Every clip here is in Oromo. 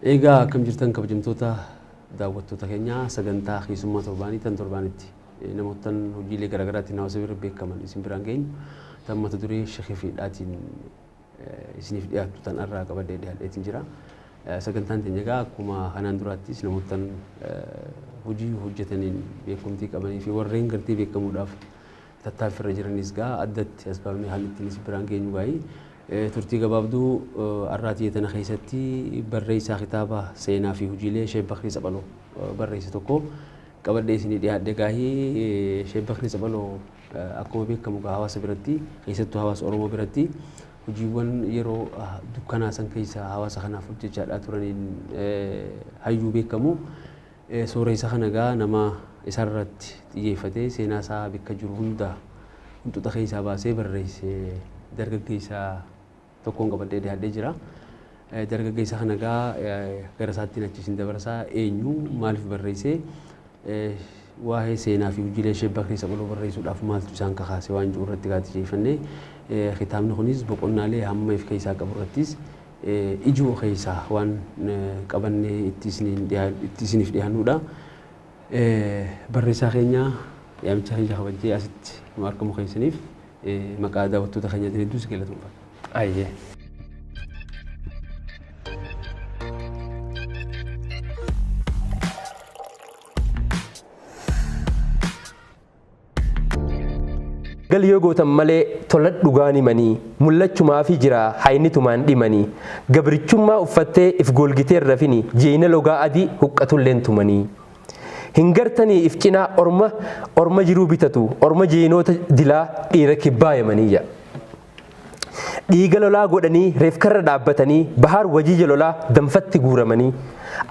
Egaa akkam jirtan kabajamtoota daawwattoota keenyaa sagantaa keessummaa torbaanii tan torbaanitti namootaan hojiilee garaagaraatiin hawaasa bira beekaman isin biraan geenyu tan mata duree shakii fi dhaatiin isiniif dhiyaattu tan irraa qabadee dhiyaadheetiin jira. Sagantaan teenya egaa akkuma kanaan duraattis namootaan hojii hojjetaniin beekumtii qabanii fi warreen gartee beekamuudhaaf tattaaffirra jiranis gaa addatti as baafnee haalli ittiin isin biraan geenyu gaa'ii turtii gabaabduu har'aatii tana keessatti barreessaa kitaaba seenaa fi hojiilee Sheek Bakrii Saphaloo barreesse tokko qabadhee isinii dhiyaadhe gaahii. Sheek Bakrii Saphaloo akkuma beekamu hawaasa biratti, keessattuu hawaasa Oromoo biratti, hojiiwwan yeroo dukkanaa san keessa hawaasa kanaaf hojjechaadhaa turaniin hayyuu beekamu. Sooressa kana gaa nama isarratti xiyyeeffatee seenaa isaa bakka jiru hunda hunxuxa keessaa baasee barreesse dargaggeessa tokkoon qabadhee dhiyaadhee jira. Dargaggeessa kana gaa gara isaattiin achi isin dabarsaa. Eenyu, maaliif barreesse, waa'ee seenaa fi hojiilee Sheek Bakrii Saphaloo barreessuudhaaf maaltu isaan kakaase waan jiru irratti gaa xiyyeeffannee, kitaabni kunis boqonnaalee hamma if keessaa qabu irrattis ijoo keessaa waan qabannee itti isiniif dhiyaannudha. Barreessaa keenya, yaamicha keenya kabajjee asitti nu argamu keessaniif maqaa daawwattoota keenyaatiin hedduu si galateeffadha. Ayyee. Gal yoo gootan malee tola dhugaan himanii mul'achumaa fi jira haynitumaan dhimanii gabrichummaa uffattee if golgitee rafini jeena logaa adii huqqatulleen tumanii. Hin gartanii if cinaa orma orma jiruu bitatu orma jeenoota dilaa dhiira kibbaa yamanii jedha. Dhiiga lolaa godhanii reefkarra dhaabbatanii bahaar wajiija lolaa danfatti guuramanii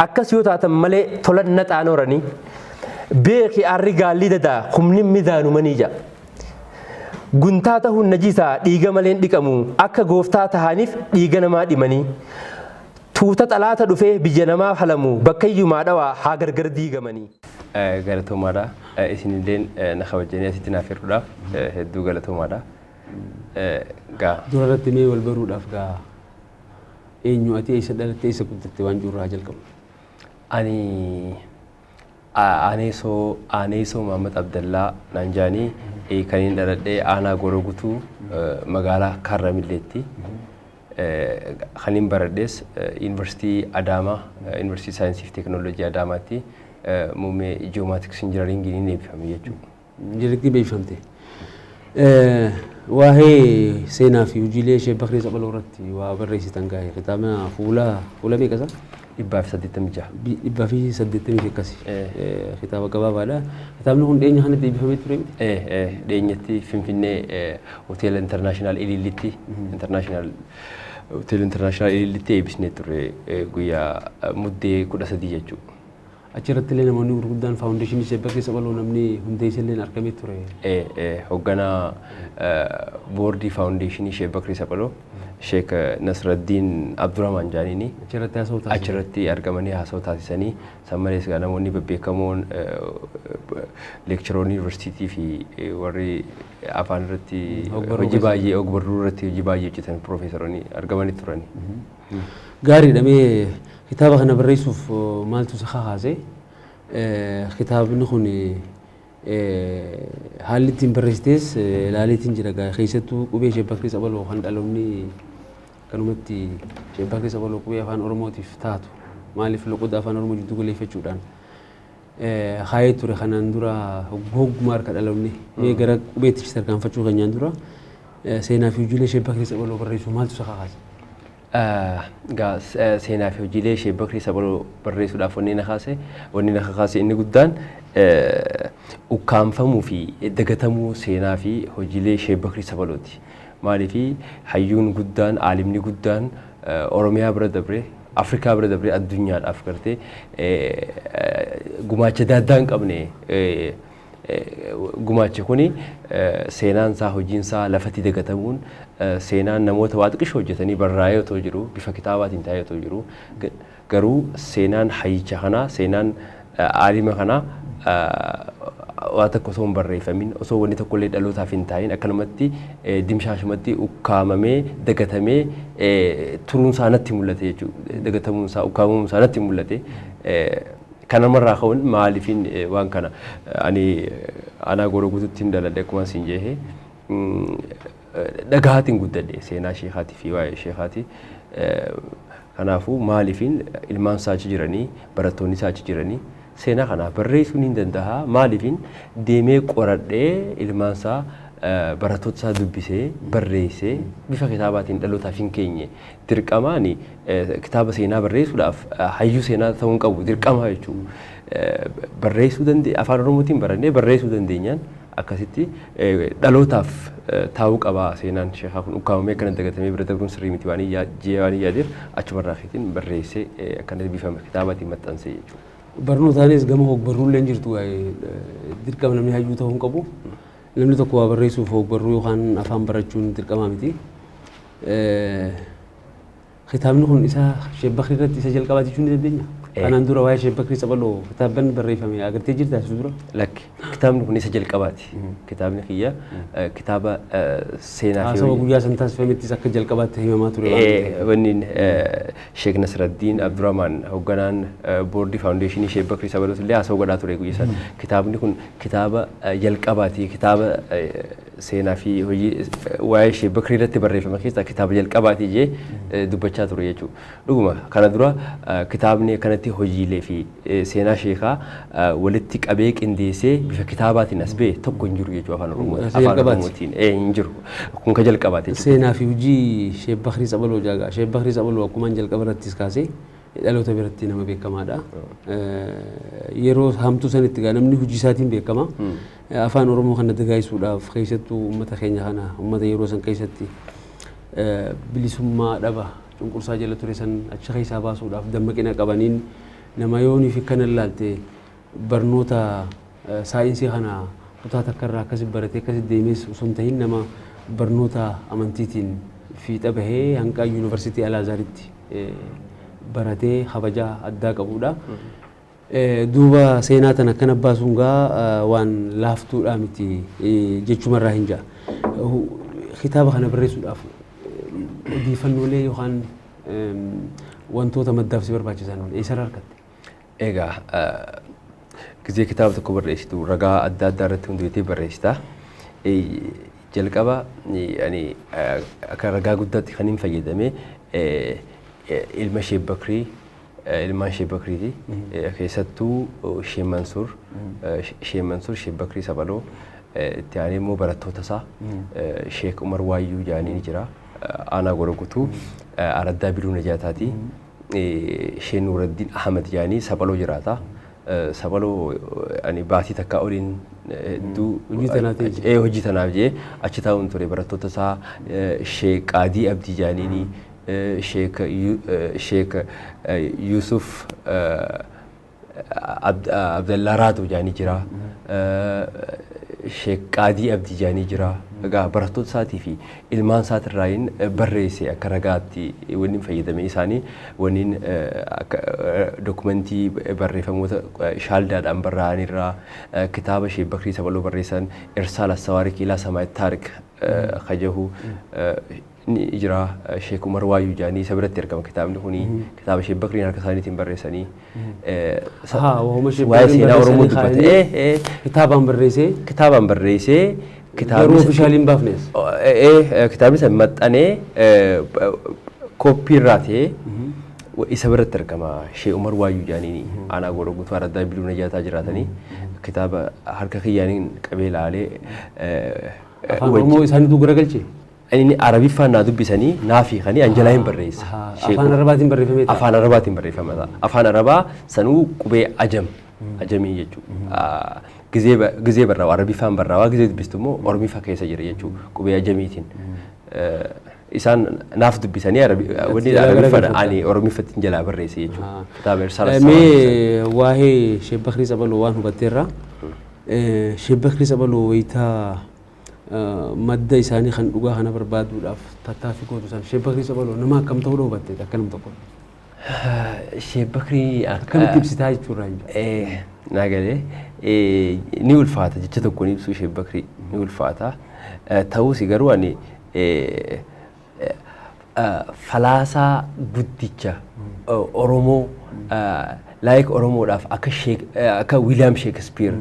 akkas yoo taatan malee tola naxaan horanii beeki arri gaalli dadaa humni midaanumanii jedha. Guntaa ta'uun najisaa dhiiga maleen dhiqamu akka gooftaa tahaniif dhiiga namaa dhimanii. Tuuta xalaata dhufee biyya namaa halamu bakka iyyumaa dhawaa haa gargar diigamanii. Galatoomaadha. Isinilleen na kabajanii asitti naaf hir'uudhaaf hedduu galatoomaadha. Gaa. Dura irratti mee wal baruudhaaf gaa eenyu ati, eessa dhalattee, eessa guddatte waan jiru irraa jalqabu. Ani Aaneesoo Mahammad Abdallaa naan jaanii kan inni dhaladhee aanaa Goroo Gutuu magaalaa Kaarramilleetti. Kan inni baradhees Yuunivarsiitii Adaamaa, Yuunivarsiitii Saayinsii fi Teekinooloojii Adaamaatti muummee Geomatics Engineeringiin eebbifame jechuudha. Injineringii beekfamte. Waa'ee seenaa fi hojiilee Sheek Bakrii Saphaloo irratti waa barreessitan gaa'e kitaaba fuula meeqa isaa? 186. 180 akkasi. Kitaaba gabaabaadha. Kitaabni kun dhiyeenya kanatti eebbifamee ture miti? Dhiyeenyatti Finfinnee Hoteela International Ilillitti, International Hoteela International Ilillitti eebbisnee turre guyyaa Muddee 13 jechuudha. Achirratti illee namoonni gurguddaan faawundeeshinii Sheek Bakrii Saphaloo namni hundeessa illee argamee ture. Hoogganaa boordii faawundeeshinii Sheek Bakrii Saphaloo Sheek Nasraddiin Abdurrahman Jaaniini achirratti haasa'u taasisan. Achirratti argamanii haasa'u taasisanii, san malees namoonni bebbeekamoon leekcharoonni yuunivarsiitii fi warri afaan irratti hojii baay'ee ogbarruu irratti hojii baay'ee hojjetan piroofeesaroonni argamanii turani. Gaariidha. Mee kitaaba kana barreessuuf maaltu si kakaase? Kitaabni kun haalli ittiin barreessites ilaaleetiin jira gaa, keessattuu qubee Sheek Bakrii Saphaloo kan dhaloonni kanumatti Sheek Bakrii Saphaloo qubee afaan Oromootiif taatu maaliif loqoda afaan Oromoo jiddu galeeffachuudhaan haayee ture kanaan dura hogguma harka dhaloonni. Mee gara qubeetti tarkaanfachuu keenyaan dura seenaa fi hojiilee Sheek Bakrii Saphaloo barreessuu maaltu si kakaase? Gaa seenaa fi hojiilee Sheek Bakrii Saphaloo barreessuudhaaf wanni na kaase inni guddaan ukkaanfamuu fi dagatamuu seenaa fi hojiilee Sheek Bakrii Saphalooti. Maaliif hayyuun guddaan, aalimni guddaan Oromiyaa bira dabree, Afrikaa bira dabree addunyaadhaaf gartee gumaacha adda hin qabne gumaache kuni seenaan isaa, hojiin isaa lafatti dagatamuun, seenaan namoota waa xiqqishoo hojjetanii barraa'ee otoo jiru, bifa kitaabaatiin taa'ee otoo jiru, garuu seenaan hayyicha kanaa, seenaan aalima kanaa Waa tokko osoo hin barreeffamin, osoo wanni tokko illee dhalootaaf hin taa'in, akkanumatti dimshaashumatti ukkaamamee dagatamee turuun isaa natti mul'ate jechuudha. Dagatamuun isaa, ukkaamamuun isaa natti mul'ate. Kanumarraa ka'uun maaliifin waan kana ani aanaa Gooroo Guutuutti hin daladhe, akkuma siin jehe dhagahaatiin guddadhe seenaa sheekaatii fi waa'ee sheekaati. Kanaafuu maaliifin ilmaan isaa achi jiranii, barattoonni isaa achi jiranii, seenaa kana barreessuun hin danda'a, maaliifin deemee qoradhee ilmaan isaa, barattoota isaa dubbisee barreessee bifa kitaabaatiin dhalootaaf hin keenye? Dirqamaan kitaaba seenaa barreessuudhaaf hayyuu seenaa ta'uu hin qabu dirqama jechuudha. Barreessuu dandeenye, afaan Oromootiin barannee barreessuu dandeenyaan akkasitti dhalootaaf taa'uu qaba, seenaan sheekaa kun ukkaamamee akkana dagatamee bira darbuun sirrii miti waan yaadeef achumarraa keetiin barreessee akkanatti bifa kitaabaatiin maxxansee jechuudha. Barnootaanis gama hogbarruullee hin jirtu, dirqama namni hayyuu ta'uu hin qabu. Namni tokko waa barreessuuf hogbarruu yookaan afaan barachuun dirqama miti. Kitaabni kun isa Sheek Bakrii irratti isa jalqabaa jechuu ni dandeenya? Kanaan dura waa'ee Sheek Bakrii Sabaloo kitaabban barreeffame agartee jirtaa isa dura? Lakki, kitaabni kun isa jalqabaati. Kitaabni kiyya kitaaba seenaa fi haasawa guyyaa san taasifamettis akka jalqabaatti himamaa ture waan ta'eef. Wanni Sheek Nasraddiin Abdurrahmaan, hoogganaan boordii faawundeeshinii Sheek Bakrii Sabaloo illee haasawa godhaa ture guyyaa san. Kitaabni kun kitaaba jalqabaati. Kitaaba seenaa fi hojii waa'ee Sheek Bakrii irratti barreeffame keessaa kitaaba jalqabaati jee dubbachaa ture jechuudha. Dhuguma kana dura kitaabni akkanatti hojiilee fi seenaa sheekaa walitti qabee qindeessee bifa kitaabaatiin as ba'e tokko hin jiru jechuudha afaan Oromoo. Afaan Oromootiin hin jiru. Kun ka jalqabaati jechuudha. Seenaa fi hojii Sheek Bakrii Sabaloo jaagaa. Sheek Bakrii Sabaloo akkumaan jalqaba irrattis kaasee dhaloota biratti nama beekamaadha. Yeroo hamtuu sanitti gaa namni hojii isaatiin beekama. Afaan Oromoo kana dagaagsuudhaaf, keessattuu uummata keenya kana, uummata yeroo san keessatti bilisummaa dhaba cunqursaa jala ture san achi keessaa baasuudhaaf dammaqina qabaniin nama yoonii fi kana ilaalte barnoota saayinsii kana kutaa takka irraa akkasi baratee akkasi deemes osoo hin tahin, nama barnoota amantiitiin fiixa bahee hanga yuunivarsiitii Alaazaaritti baratee kabajaa addaa qabudha. Duuba seenaa tana akkana baasuun gaa waan laaftuudha miti jechumarraa hin ja'a. Kitaaba kana barreessuudhaaf odeeffannoolee yookaan wantoota maddaaf si barbaachisan eessarraa argatte? Egaa gizee kitaaba tokko barreessitu ragaa adda addaa irratti hundeessitee barreessita. Jalqaba ani akka ragaa guddaatti kan hin fayyadame ilma Sheek Bakrii, ilmaan Sheek Bakriiti. Keessattuu Sheek Mansuur, Sheek Mansuur Sheek Bakrii Sabaloo, itti aanee immoo barattoota isaa Sheek Umar Waayyuu jedhanii ni jira. Aanaa Gorogutuu Araddaa Biluu Najaataati. Sheek Nuuraddiin Ahmad jedhanii Sabaloo jiraata. Sabaloo ani baatii takka oliin hedduu hojii tanaaf jee achi taa'uun ture, barattoota isaa Sheek Qaadii Abdii jedhaniini, Sheek Yusuf Abdallaa Raadoo jedhanii jira. Sheek Qaadii Abdii jedhanii jira. Egaa barattoota isaatii fi ilmaan isaatirraayin barreesse akka ragaatti wanni fayyadame isaanii wanniin akka dokumentii barreeffamoota shaaldaadhaan barraa'anirraa, kitaaba Sheek Bakrii Sabaloo barreessan Irsaal Assawaarik Ilaa Samaayit Taarik kajahu ni jira. Sheek Umar Waayyuu jedhanii isa biratti argama kitaabni kuni, kitaaba Sheek Bakriin harka isaaniitiin barreessanii waa'ee seenaa Oromoo dubbate. Kitaabaan barreessee? Kitaabaan barreessee. Garuu ofishaaliin baafnes. Kitaabni san maxxanee kooppii irraa ta'ee isa biratti argama. Sheek Umar Waayyuu jedhanii aanaa Gooroo Guutuu Araddaa Biluu Najaataa jiraatanii kitaaba harka kiyyaaniin qabee ilaalee. Afaan Oromoo isaaniitu garagalche? Inni Arabiffaan naa dubbisanii naa hiikanii an jalaa hin barreessa. Afaan Arabaatiin barreeffamee ta'a? Afaan Arabaatiin barreeffama. Afaan Arabaa sanuu qubee ajam. Ajamii jechuudha. Gizee barraa'u Arabiffaan barraa'aa, gizee dubbistu immoo Oromiffaa keessa jira jechuudha qubee ajamiitiin. Isaan naaf dubbisanii wanni Arabiffaan ani Oromiffatti jalaa barreesse jechuudha. Kitaaba Irsaala. Mee waa'ee Sheek Bakrii Sabaloo waan hubatteerra. Sheek Bakrii Sabaloo wayitaa madda isaanii kan dhugaa kana barbaaduudhaaf tattaaffii gootu san Sheek Bakrii Sabaloo nama akkam ta'uu hubatte akka nama tokko? Sheek Bakrii akkamitti ibsitaa jechuudha? Nagalee ni ulfaata jecha tokkoon ibsuu Sheek Bakrii ni ulfaata. Ta'us garuu ani falaasaa guddicha Oromoo like Oromoodhaaf akka akka William Shakespeare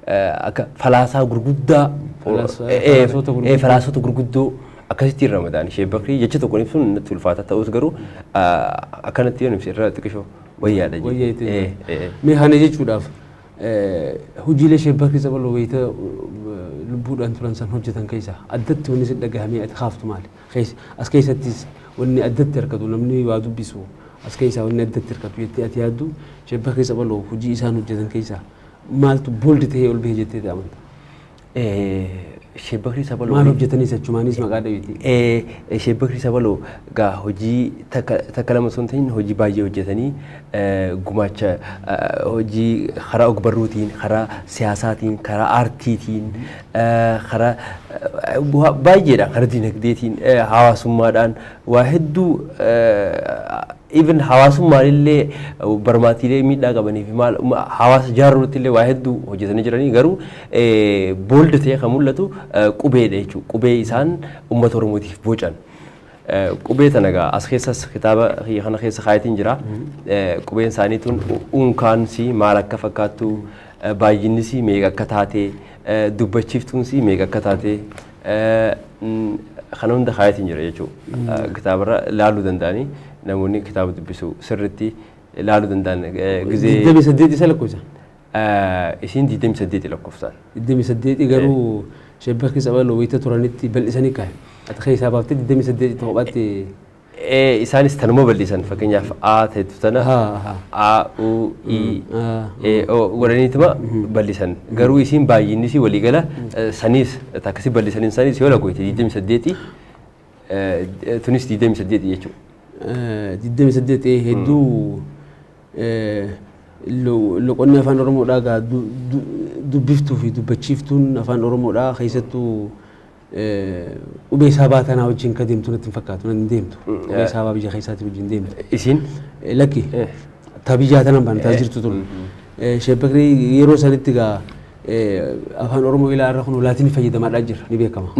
akka falaasaa gurguddaa falaasota gurguddoo akkasitti ramadaan Sheek Bakrii jecha tokkoon ibsuun natti ulfaata. Ta'us garuu akkanatti yoon ibse irra xiqqishoo wayyaadha. Mee kana jechuudhaaf hojiilee Sheek Bakrii Sabaloo wayita lubbuudhaan turan san hojjetan keessaa addatti wanni si dhagahamee ati kaaftu maali? As keessattis wanni addatti harkatu namni waa dubbisu as keessaa wanni addatti harkatu jettee ati yaaddu Sheek Bakrii Sabaloo hojii isaan hojjetan keessaa maaltu booldi ta'ee ol bahee jettee amanta? Sheek Bakrii Sabaloo maal hojjetanis achumaanis maqaa dhabeeti? Sheek Bakrii Sabaloo gaa hojii takka lama osoo hin ta'in hojii baay'ee hojjetanii gumaacha hojii karaa ogbarruutiin, karaa siyaasaatiin, karaa aartiitiin, karaa baay'eedhaan, karaa dinagdeetiin, hawaasummaadhaan waa hedduu even hawaasummaan illee barmaatiilee miidhaa qabanii fi maal hawaasa ijaarruutti illee waa hedduu hojjetanii jiranii garuu boolda ta'ee kan mul'atu qubeedha jechuudha. Qubee isaan uummata Oromootiif bocan. Qubee tana egaa as keessas kitaaba kana keessa kaayatiin jira. Qubeen isaanii tun unkaansi maal akka fakkaattu, baay'innis meeqa akka taate, dubbachiiftuunsi meeqa akka taate kana hunda kaayatiin jira jechuudha. Kitaabarra ilaaluu danda'anii namoonni kitaaba dubbisu sirriitti ilaaluu danda'an gizee. 28 isa lakkoofsa? Isiin 28 lakkoofsaan. 28 garuu Sheek Bakrii Sabaloo wayita turanitti bal'isanii kaa'e. Ati keessaa baaftee 28 kophaatti. Isaanis tanuma bal'isan fakkeenyaaf A ta'etu tana A U I E O godhaniituma bal'isan garuu isiin baay'innis waliigala saniis takkasi bal'isaniin saniis yoo lakkoofte 28 tunis 28 jechuudha. 28 hedduu loqonni afaan Oromoodhaa gaa dubbiftuu fi dubbachiiftuun afaan Oromoodhaa keessattuu qubee saabaa tanaa wajjin ka deemtu natti hin fakkaatu nan deemtu. Qubee saabaa biyya keessaati wajjin deemtu. Isiin? Lakki ta biyyaa tanan baan taa jirtu tun. Sheek Bakrii yeroo sanitti gaa afaan Oromoo ilaa irra kun laatiin fayyadamaadhaa jira ni beekama.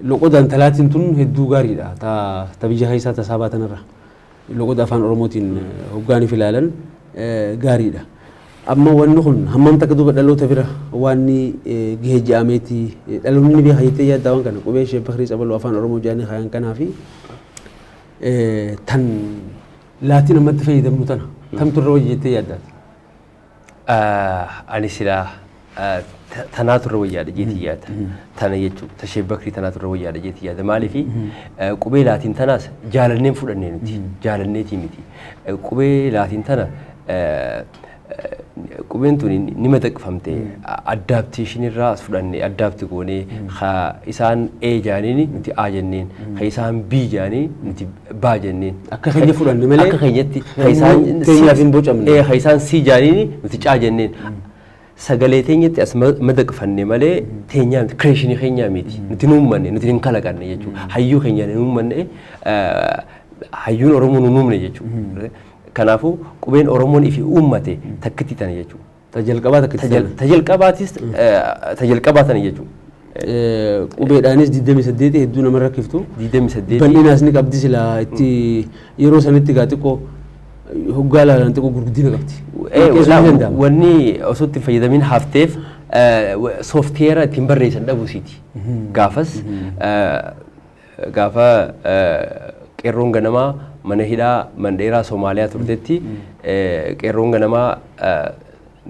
Loqodaan talaatiin tun hedduu gaariidha ta biyya keessaa ta saabaa tanarra. Loqoda afaan Oromootiin hoggaaniif ilaalan gaariidha. Amma wanni kun hammam takka duuba dhaloota bira waan gahee je'ameeti dhaloonni beeka jettee yaaddaa waan kana qubee Sheek Bakrii Sabaloo afaan Oromoo jedhanii kaayan kanaa fi tan laatiin ammatti fayyadamnu tana tamtu irra wayya jettee yaaddaati. Ani silaa tanaatu irra wayyaadha jeetii yaada. Tana jechuudha. Ta Sheek Bakrii tanaatu irra wayyaadha jeetii yaada. Maaliifi qubee laatiin tanaas jaalanneen fudhannee nuti. Jaalanneetii miti. Qubee laatiin tana qubeen tun ni madaqfamte addaapteeshinii irraa as fudhanne addaapti goonee isaan E jaaniin nuti A jenneen ka isaan B jaanii nuti B jenneen. Akka keenya fudhanne malee akka keenyatti ka isaan teenyaaf hin bocamne. Ka isaan C jaaniin nuti C jenneen. Sagalee teenyatti as madaqfanne malee teenyaa miti kireeshinii keenyaa miti nuti hin uummanne nuti hin kalaqanne jechuudha. Hayyuu keenyaan hin uummanne hayyuun Oromoo nu uumne jechuudha. Kanaafuu qubeen Oromoon ifi uummate takkitti tana jechuudha. Ta jalqabaa takkitti tana. Ta jalqabaatis ta jalqabaa tana jechuudha. Qubeedhaanis 28 hedduu nama rakkiftu. 28. Bal'inaas ni qabdi silaa itti yeroo sanitti gaa xiqqoo hoggaa ilaalan xiqqoo gurguddina qabdi. Wanni osoo itti fayyadamin hafteef sooftiweera ittiin barreessan dhabuusiiti. Gaafas gaafa qeerroon ganamaa mana hidhaa mandheeraa Somaaliyaa turtetti qeerroon ganamaa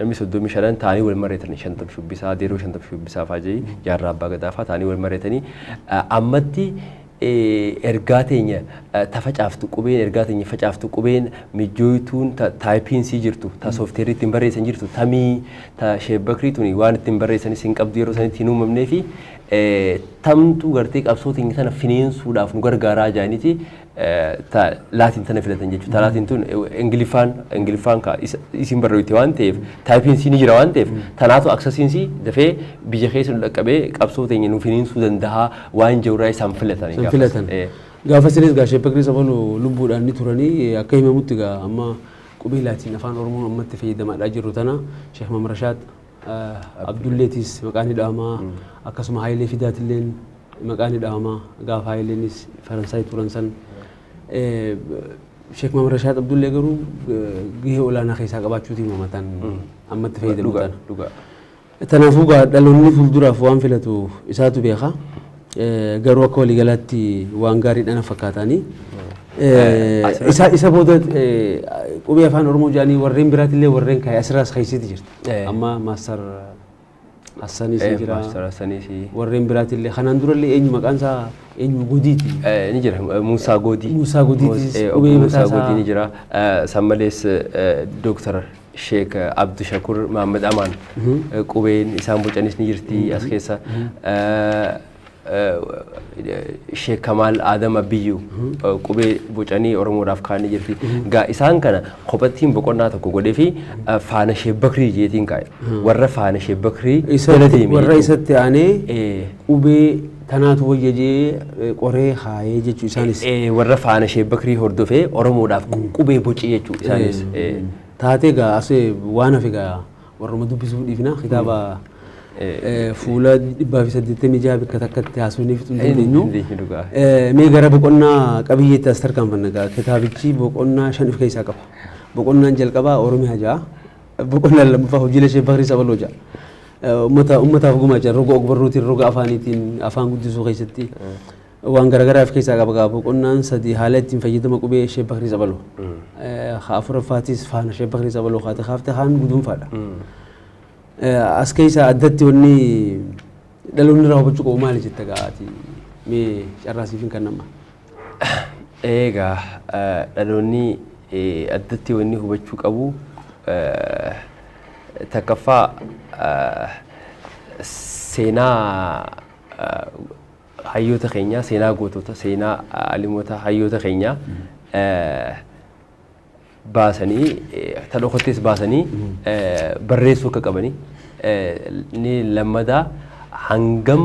namni 35 ta'anii wal mareetanii 50 shubbisaa deeroo 50 shubbisaa fa'aa jedhii jaarraa abbaa gadaa fa'aa ta'anii wal mareetanii ammatti ergaa teenya ta facaaftu qubeen ergaa teenya facaaftu qubeen mijooytuun taayipiinsii jirtu ta soofteerii ittiin barreessan jirtu tamii ta Sheek Bakrii tuni waan ittiin barreessanis hin qabdu yeroo sanitti hin uumamnee fi tamtu gartee qabsoo teenya tana fineensuudhaaf nu gargaaraa jaaniiti ta laatiin tana filatan jechuudha. Ta laatiin tun Ingiliffaan ka isin barreeffte waan ta'eef taayipiinsii ni jira waan ta'eef tanaatu aksasiinsii dafee biyya keessa nu dhaqqabee qabsoo teenya nu finiinsuu danda'a waan jirurraa isaan filatan. Isaan filatan. Gaafa sinis gaa Sheek Bakrii Sabaloo lubbuudhaan ni turanii akka himamutti gaa amma Qubee Laatiin afaan Oromoon ammatti fayyadamaadhaa jirru tana Sheekh Mahamad Rashaad Abdulleetis maqaan ni dhahamaa, akkasuma Hayilee Fidaatilleen maqaan ni dhahamaa gaafa Hayileenis Faransaay turan san. Sheekh Mahamad Rashaad Abdullee garuu gahee olaanaa keessaa qabaachuutiin himamatan ammatti fayyadamu tana. Kanaafuu dhaloonni fuulduraaf waan filatu isaatu beeka. Garuu akka waliigalaatti waan gaariidhaan fakkaatanii. Isa booda qubee afaan Oromoo jedhanii warreen biraatillee warreen kaa'e asirraas keessitti jirti. Amma Maastar Hassaniis jira. Warreen biraatillee kanaan durallee eenyu maqaan isaa eenyu Godiiti. Ni jira Muusaa Godii. Muusaa Godiitis qubee mataa isaa. Muusaa Godii ni jira. San malees Dooktar Sheek Abdu Shakur Mahammad Amaan qubeen isaan bocanis ni jirti as keessa. Sheek Kamaal Adam Abiyyuu qubee bocanii Oromoodhaaf kaa'anii jirti. Gaa isaan kana kophattiin boqonnaa tokko godhee fi faana Sheek Bakrii jeetiin kaa'e. Warra faana Sheek Bakrii jala deeme. Warra isatti aanee qubee tanaatu wayya jee qoree haayee jechuu isaanis. Warra faana Sheek Bakrii hordofee Oromoodhaaf qubee bocee jechuu isaanis. Taatee gaa as waan hafe gaa warruma dubbisuu dhiifna kitaaba fuula 186 bakka takkatti haasofnee fixuu hin dandeenyu. Mee gara boqonnaa qabiyyeetti as tarkaanfanna gaa kitaabichi boqonnaa 5 of keessaa qaba. Boqonnaan jalqabaa Oromiyaa ja'a. Boqonnaan lammaffaa hojiilee Sheek Bakrii Sabaloo ja'a. Uummataaf gumaacha roga ogbarruutiin roga afaaniitiin afaan guddisuu keessatti waan garaagaraa of keessaa qaba gaa boqonnaan 3 haala ittiin fayyadama qubee Sheek Bakrii Sabaloo. Afuraffaatis faana Sheek Bakrii Sabaloo kaate kaaftee haan guduunfaadha. As keessa addatti wanni dhaloonni irraa hubachuu qabu maali jetta gaati mee carraasiif hin kennama. Egaa dhaloonni addatti wanni hubachuu qabu takkaffaa seenaa hayyoota keenyaa, seenaa gootota, seenaa alimoota hayyoota keenyaa baasanii ta dhokottees baasanii barreessuu akka qabanii ni lammadaa hangam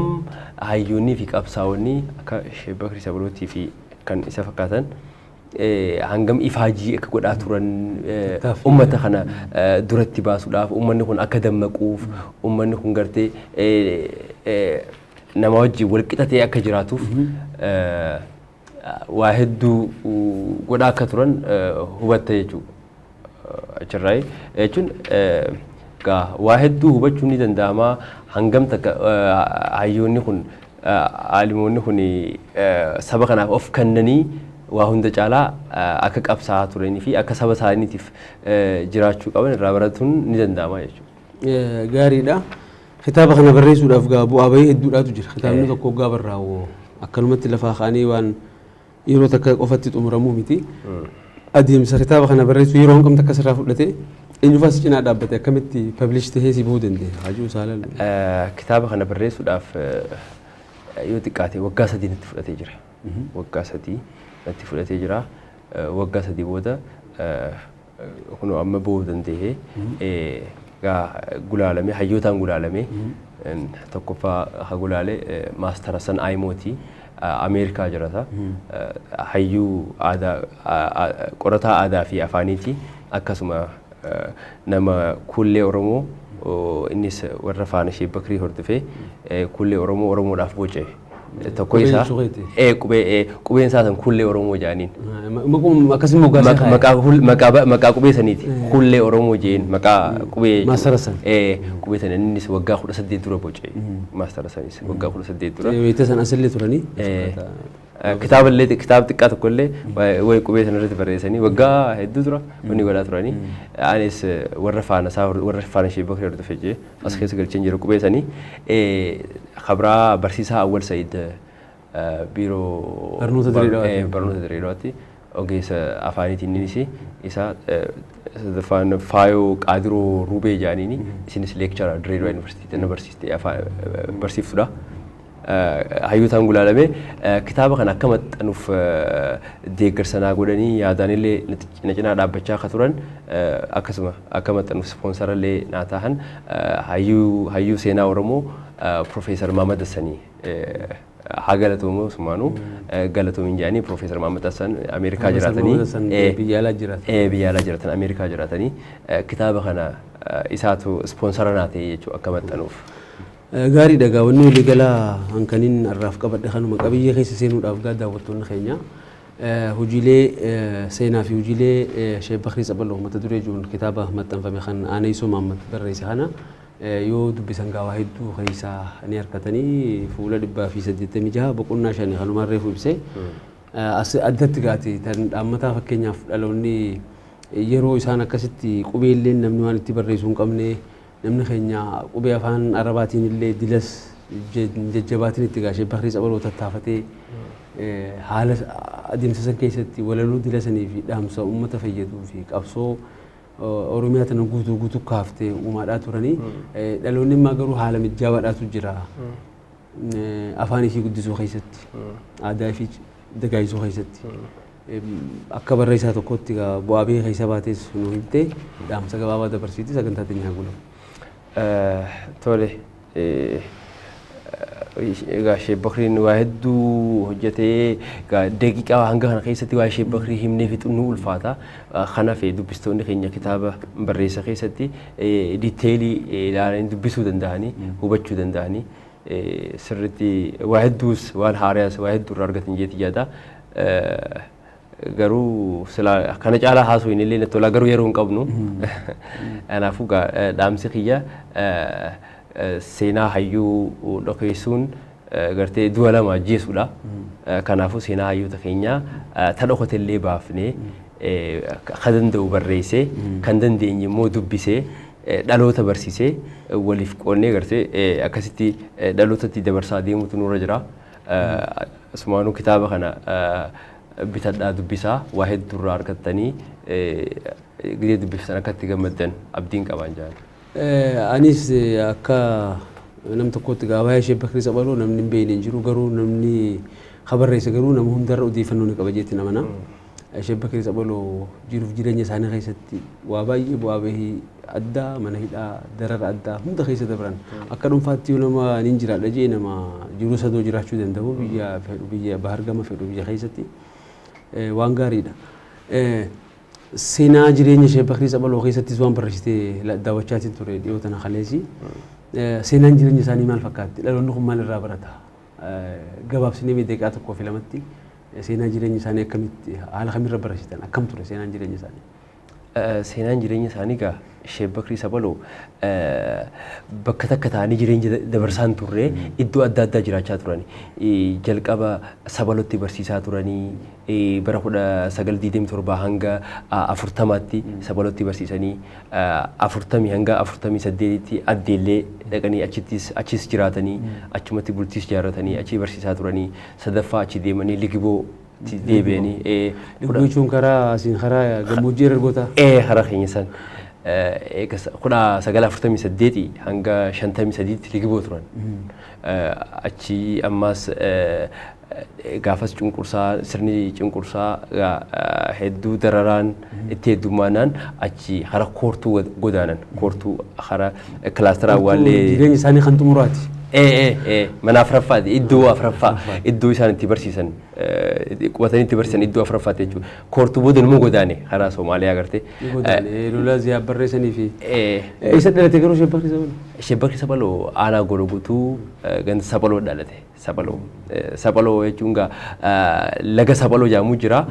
hayyoonnii fi qabsaa'onni akka Sheek Bakrii Sabalootii fi kan isa fakkaatan hangam ifaajii akka godhaa turan uummata kana duratti baasuudhaaf uummanni kun akka dammaquuf uummanni kun gartee nama wajjin walqixa ta'ee akka jiraatuuf waa hedduu godhaa akka turan hubatta jechuudha. Achirraa jechuun waa hedduu hubachuun ni danda'ama hangam takka hayyoonni kun aalimoonni kun saba kanaaf of kennanii waa hunda caalaa akka qabsaa'aa turanii fi akka saba isaaniitiif jiraachuu qaban irraa baratuun ni danda'ama jechuudha. Gaariidha. Kitaaba kana barreessuudhaaf gaa bu'aa bahii hedduudhaatu jira. Kitaabni tokko gaa barraa'u akkanumatti lafaa ka'anii waan yeroo takka qofatti xumuramuu miti. Adeemsa kitaaba kana barreessuu yeroo hangam takka sirraa fudhate eenyufaas cinaa dhaabbate akkamitti pablish tahee si bahuu danda'e? Hajuu saalan. Kitaaba kana barreessuudhaaf yoo xiqqaate waggaa 3 natti fudhatee jira. Waggaa 3 natti fudhatee jira. Waggaa 3 booda kunoo amma bahuu danda'e. Gaa gulaalame hayyootaan gulaalame tokkoffaa ha gulaale Maastar Hassan Aayimootii Ameerikaa jirata. Hayyuu aadaa qorataa aadaa fi afaaniiti akkasuma nama kuullee Oromoo innis warra faana Sheek Bakrii hordofee kuullee Oromoo Oromoodhaaf boce. Tokko isaa qubeen isaa san kuullee Oromoo jedhaniin. Maqaa qubee saniiti. Kuullee Oromoo jeen maqaa qubee. Maastar Hassan. Qubee sana innis waggaa 18 dura boce. Maastar Hassanis waggaa 18 dura. Wayita san asillee turanii. Kitaaba illee kitaaba xiqqaa tokko illee wayi qubee sana irratti barreessanii waggaa hedduu dura wanni godhaa turanii. Anis warra faana isaa warra faana Sheek Bakrii hordofee jee as keessa galcheen jira qubee sanii. Kabraa barsiisaa Awwal Sa'iid biiroo barnoota Dirree Dhawaatti ogeessa afaaniitiin innis isa sadaffaan Faayoo Qaadiroo Rubee jedhaniini isinis leekchara Dirree Dhawaa Yuunivarsiitiitti na barsiiste afaan barsiiftudha. Hayyootaan gulaalame kitaaba kana akka maxxanuuf deeggarsa naa godhanii yaadaan illee na cinaa dhaabbachaa akka turan akkasuma akka maxxanuuf ispoonsara illee naa tahan hayyuu seenaa Oromoo Profeesar Mahamad Hassanii Haa galatoomu sumaanuu galatoomin jedhanii Piroofeesar Mahammad Hassan Ameerikaa jiraatanii biyya alaa jiraatan. Biyya alaa jiraatan, Ameerikaa jiraatanii, kitaaba kana isaatu ispoonsara naa ta'e jechuudha akka maxxanuuf. Gaariidha gaa, wanni waliigalaa hankaniin har'aaf qabadhe kanuma. Qabiyyee keessa seenuudhaaf gaa, daawwattoonni keenya hojiilee seenaa fi hojiilee Sheek Bakrii Tsabaloo mata duree jiruun kitaaba maxxanfame kan Aaneessoo Mahammad barreesse kana yoo dubbisan gaawaa hedduu keessaa ni harkatanii. Fuula 186, boqonnaa 5 kanumaan reefu ibsee as addatti gaati tan dhaammataa. Fakkeenyaaf, dhaloonni yeroo isaan akkasitti qubeelleen namni waan itti barreessuu hin qabne, namni keenya qubee afaan Arabaatiin illee dilas jajjabaatiin itti gaashee Bakrii Tsabaloo tattaafatee haala adeemsa san keessatti walaloo dilasanii fi dhaamsa uummata fayyaduu fi qabsoo Oromiyaa tana guutuu guutuu kaaftee uumaadhaa turanii, dhaloonni immoo garuu haala mijjaawaadhaatu jira. Afaan ishii guddisuu keessatti, aadaa ishii dagaagsuu keessatti. Akka barreessaa tokkotti bu'aa biyya keessa baatees nu himtee, dhaamsa gabaabaa dabarsiitii sagantaa teenya gulamu. Tole. Egaa Sheek Bakriin waa hedduu hojjetee, egaa daqiiqaa hanga kana keessatti waa Sheek Bakrii himnee fixuun nu ulfaata. Kanaaf dubbistoonni keenya kitaaba barreessa keessatti detail ilaalanii dubbisuu danda'anii, hubachuu danda'anii, sirriitti waa hedduus, waan haaraas waa hedduu irraa argatan jeeti yaada. Garuu silaa kana caalaa haasoo hin illee natti tola, garuu yeroo hin qabnu. Kanaafuu dhaamsi kiyya, seenaa hayyuu dhokeessuun gartee du'a lama ajjeesuudha. Kanaafuu seenaa hayyoota keenyaa ta dhokotellee baafnee, kan danda'u barreessee, kan dandeenye immoo dubbisee, dhaloota barsiisee, waliif qoonnee gartee akkasitti dhalootatti dabarsaa deemutu nurra jira. Asumaanuu kitaaba kana bitadhaa dubbisaa, waa hedduu irraa argattanii, gidee dubbiftan akka itti gammaddan abdiin qabaan jaan. Anis akka nam tokkotti gaabaa ishee Bakrii Tsabaloo namni hin beekne hin jiru, garuu namni kabarreesse garuu nama hundarra odeeffannoo ni qaba jeetti namana. Ishee Bakrii Tsabaloo jiruuf jireenya isaanii keessatti waa baay'ee, bu'aa bahii addaa, mana hidhaa, darara addaa hunda keessa dabran. Akka dhuunfaatti yoo nama nin jiraadha jee, nama jiruu sadoo jiraachuu danda'u, biyya fedhu, biyya bahar gama fedhu, biyya keessatti waan gaariidha. Seenaa jireenya ishee Bakrii Tsabaloo keessattis waan barreessitee daawwachaatiin ture dhiyoo tana kaleessi. Seenaan jireenya isaanii maal fakkaatti? Dhaloonni kun maal irraa barata? Gabaabsinee mee daqiiqaa tokkoo fi lamatti seenaa jireenya isaanii akkamitti, haala kamirra barreessitan, akkam ture seenaan jireenya isaanii? Seenaan jireenya isaanii egaa, Sheek Bakrii Sabaloo bakka takka ta'anii jireenya dabarsaan turre, iddoo adda addaa jiraachaa turan. Jalqaba Sabalotti barsiisaa turanii, bara 1927 hanga 40tti Sabalotti barsiisanii, 40 hanga 48tti Addeellee dhaqanii achittis achis jiraatanii, achumatti bultiis ijaarratanii achi barsiisaa turanii, sadaffaa achi deemanii Ligiboo deebi'anii. Ligiboo jechuun karaa asiin karaa gammoojjii ergoota. Karaa keenya san. 1948 hanga 53tti Ligiboo turan. Achi ammas gaafas cunqursaa, sirni cunqursaa hedduu dararaan itti heddummaanaan achi hara Koortuu godaanan. Koortuu hara kilaastara awwaallee. Jireenya isaanii kan xumuraati. Mana afuraffaati, iddoo afuraffaa, iddoo isaan itti barsiisan, qubatanii itti barsiisan, iddoo afuraffaati jechuudha. Koortuu booda immoo godaane karaa Somaaliyaa gartee. Godaane lola Ziyaab barreessanii fi. Eessa dhalate garuu Sheek Bakrii Sabaloo? Sheek Bakrii Sabaloo aanaa Gorogutuu ganda Sabaloo dhalate. Sabaloo. Sabaloo jechuun gaa laga Sabaloo jedhamu jira.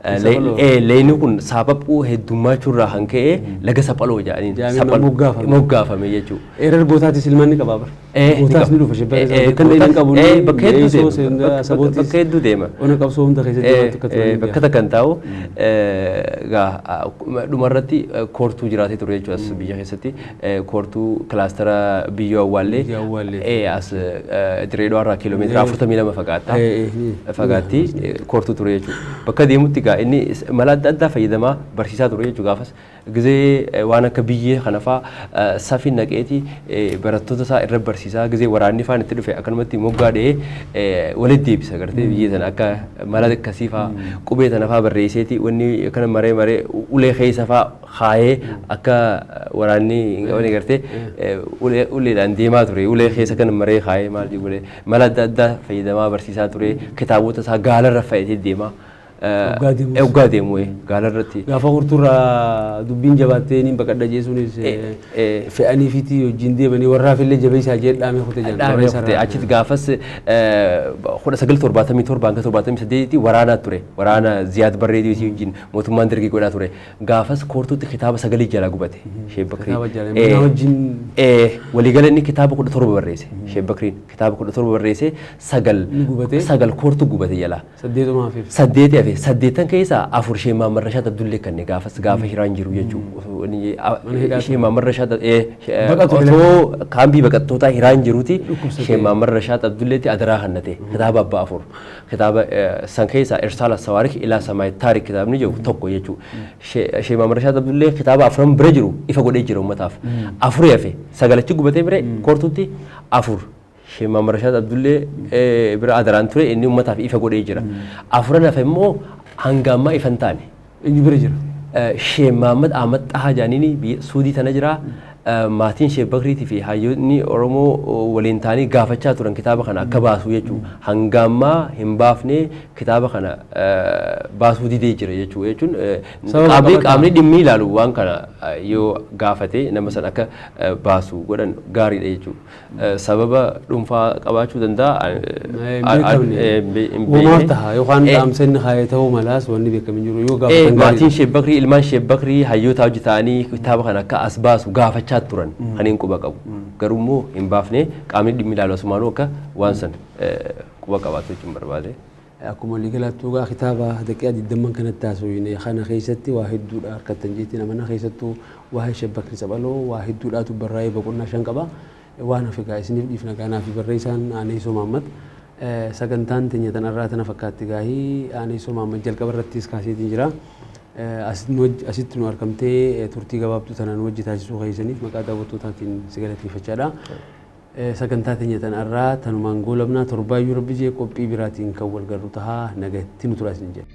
Leeyni kun saaphaphuu heddummaachuu kan ka'e laga Saphaloo jedhaniin. Moggaafame. Moggaafame jechuudha. Eerar gootaatis ilmaan ni qabaa bara. Gootaas ni dhufa Sheek Bakrii Sabaloo. Bakka inni qabu. Bakka hedduu deema. Bakka hedduu deema. Ona qabsoo hunda keessatti jiraatu akka turan. Bakka takka hin taa'u. Dhumarratti Koortuu jiraatee ture jechuudha as biyya keessatti. Koortuu kilaastara Biyyoo Awwaallee. As Direedoo irraa kiiloomeetira 42 fagaata. Fagaatti Koortuu ture jechuudha. Bakka deemutti Egaa inni mala adda addaa fayyadamaa barsiisaa ture jechuudha gaafas. Gizee waan akka biyyee kana fa'aa safi naqeeti barattoota isaa irra barsiisaa gizee waraanni faan itti dhufe akkanumatti moggaa dha'ee walitti deebisa gartee biyyee sana akka mala akkasii fa'aa qubee tana fa'aa barreesseeti wanni akkana maree maree ulee keessa fa'aa kaayee akka waraanni hin qabne gartee uleedhaan deemaa ture ulee keessa kana maree kaayee maal godhee mala adda addaa fayyadamaa barsiisaa ture kitaabota isaa gaalarra fe'atee deemaa. Oggaa deemu gaalarratti. Gaafa hurtuurraa dubbiin jabaattee niin baqadha jeesuunis fe'anii fiitii wajjin deemanii warraaf illee jabeessaa jee dhaamee kute jedhan. Dhaamee kute achitti gaafas 1977 hanga 78 waraanaa ture. Waraana Ziyaad Barreedii wajjin mootummaan dargii godhaa ture. Gaafas koortuutti kitaaba 9 jalaa gubate. Sheek Bakrii. Kitaaba jalaa mana wajjin. Waliigala inni kitaaba 17 barreesse. Sheek Bakriin kitaaba 17 barreesse 9 koortuu gubate jalaa. 8 hafe. 8 hafe. 8 keessaa 4 Sheek Mahammad Rashaad Abdullee kanne gaafas gaafa hiraan jiru jechuudha. Sheek Mahammad Rashaad otoo kaambii baqattootaa hiraan jiruuti Sheek Mahammad Rashaad Abdulleetti adaraa kannate kitaaba abbaa 4 kitaaba san keessaa Irsaala Sawaarik ilaa Samaay Taarik kitaabni jiru tokko jechuudha. Sheek Mahammad Rashaad Abdullee kitaaba 4 bira jiru ifa godhee jira uummataaf. 4 hafe 9 gubatee bire koortuutti 4 Sheek Mahammad Rashaad Abdullee bira adaraan ture inni uummataaf ifa godhee jira. 4 hafe immoo hanga ammaa ifa hin taane. Inni bira jira. Sheek Mahammad Ahmad Xahaa jaaniini biyya Suudii tana jira. Maatiin Sheek Bakriitii fi hayyoonni Oromoo waliin ta'anii gaafachaa turan kitaaba kana akka baasu jechuudha. Hanga ammaa hin baafne kitaaba kana baasuu didee jira jechuudha. Jechuun qaamni dhimmi ilaalu waan kana yoo gaafate nama sana akka baasu godhan gaariidha jechuudha. Sababa dhuunfaa qabaachuu danda'a. Uumaaf ta'a yookaan dhaamsa inni kaayee ta'uu malaas wanni beekamu jiru yoo gaafatan gaariidha. Maatiin Sheek Bakrii ilmaan Sheek Bakrii hayyoota hojii ta'anii kitaaba kana akka as baasu gaafachaa turan kan hin quba qabu. Garuu immoo hin baafne qaamni dhimmi ilaalu asumaanuu akka waan san quba qabaatu jechuun barbaade. Akkuma waliigalaatti egaa kitaaba daqiiqaa 20 kanatti haasofne kana keessatti waa hedduudha harkattan jeetiin amana keessattuu waa'ee Sheek Bakrii Saphaloo waa hedduudhaatu barraa'ee boqonnaa 5 qaba. Waan hafe egaa isiniif dhiifna kanaa fi barreessaan Aaneesoo Mahammad sagantaan teenya tanarraa tana fakkaatti gaahii Aaneesoo Mahammad jalqaba irrattis kaaseetiin jira. Asitti nu argamtee turtii gabaabduu tana nu wajji taasisuu keessaniif maqaa daawwattootaatiin si galateeffachaadha. Sagantaa teenya tanarraa tanumaan goolabnaa torbaayyuu rabbi jee qophii biraatiin kan wal garru tahaa nagatti nu turaa isin jedha.